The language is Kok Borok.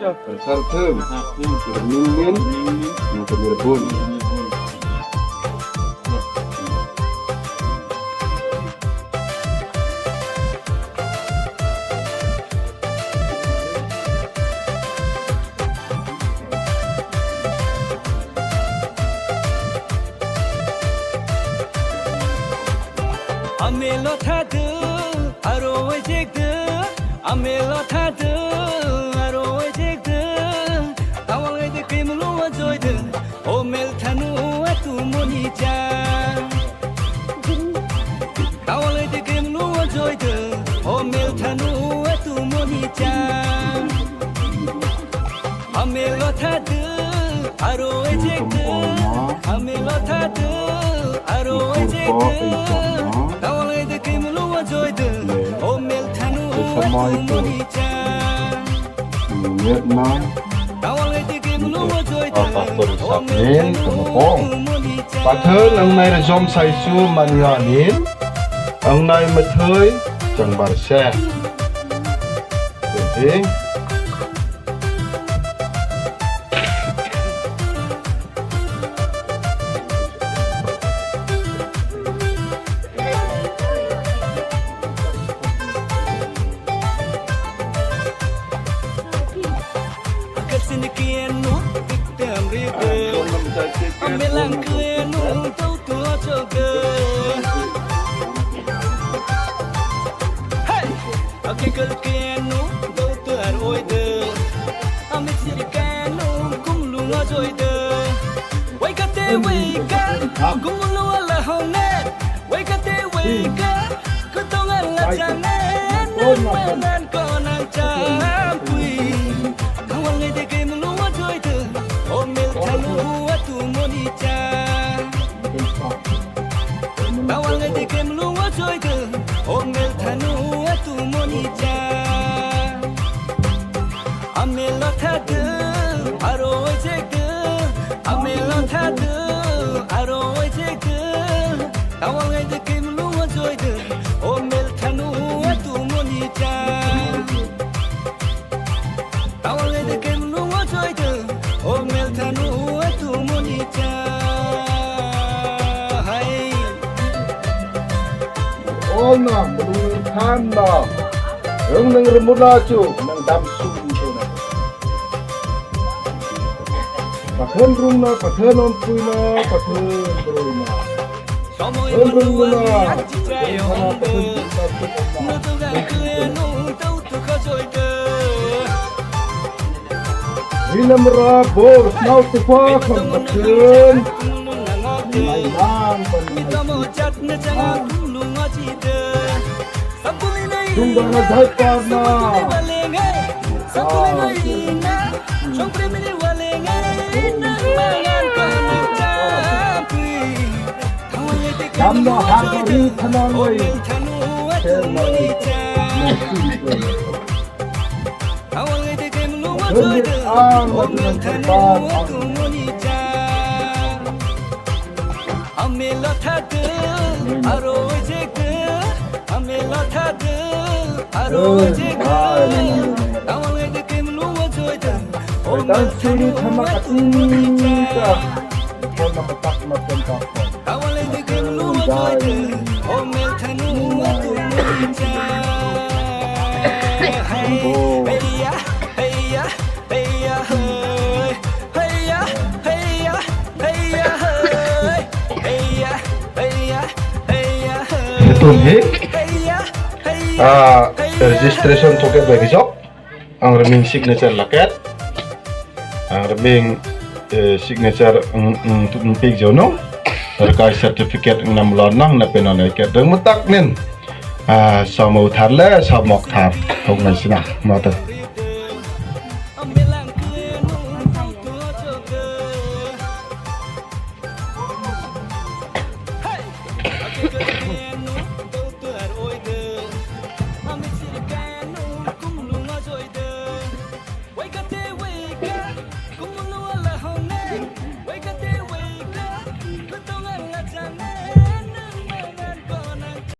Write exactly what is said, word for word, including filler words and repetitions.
Rwchapthung. Rwchapthung. Rwmin min. Rwmin min. Nokni bun. Amelo thadu, aro ejekdu. Amelo thadu, aro ejekdu. Tawal ede kemlu ajoidu. O mel thanu atumoni cha. Tawal ede kemlu ajoidu. O mel thanu atumoni cha. Amelo thadu, aro ejekdu. Amelo thadu, aro ejekdu. Tawal ede kemlu ajoidu. O mel thanu atumoni cha. Ngetna. Pastor Isaac nin, kano kong. Pathar nangnai rajom saisu mania nin. Nangnai mathai changbar se. Jadi. Hey! Akikal kenu, doutor oide. Amit siri kenu, kumlung ajoide. Waikate waika, kumlung ala hongne. Waikate waika, kutong ala jane. Nang manan konang champui. Kawal ngai de kemlung ajoide. O mel thanu atumoni cha. Tawal ngai de kemlung ajoide, o mel thanu atumoni cha. Amelo thadu, aro ejekdu, amelo thadu, aro ejekdu. Tawal ngai de kemlung ajoide, o mel thanu atumoni cha. Tawal ngai de kemlung ajoide, o mel thanu atumoni cha. Hai. Ol na, mulu than na. Rung nang rung mula chu, nang dam su ni chu na. Pathen rung na, pathen on pui na, pathen rung na. Somoi mulu ani achi chayo ombe. Nutuga kenu tau tu khajoi ke. Rinamra bor snau tufa kham pathen. Mai lang pan. Sungdana jai parna. Damno harmoni thanangwi. Ang Amela thadu, aro ejekdu, amela thadu, aro ejekdu. Tawal ngai de kemlung ajoide, o mel thanu atumoni cha. Tawal ngai de kemlung ajoide, o mel thanu atumoni cha. Hey, hey ya, hey ya. Heya, hey, heya, heya, heya, hey, heya, heya, heya, hey, Hetum hi, heya, heya, ah, heya, registration hey, toket bai bijok. Ang reming signature laket. Ang reming, eh, signature, mm, mm, tu, mm, pik jono. Rekai certificate ng nam lor nang na penone ket reng mutak nin. Ah, somo thar le, somok thar. Hok nai sina, mata.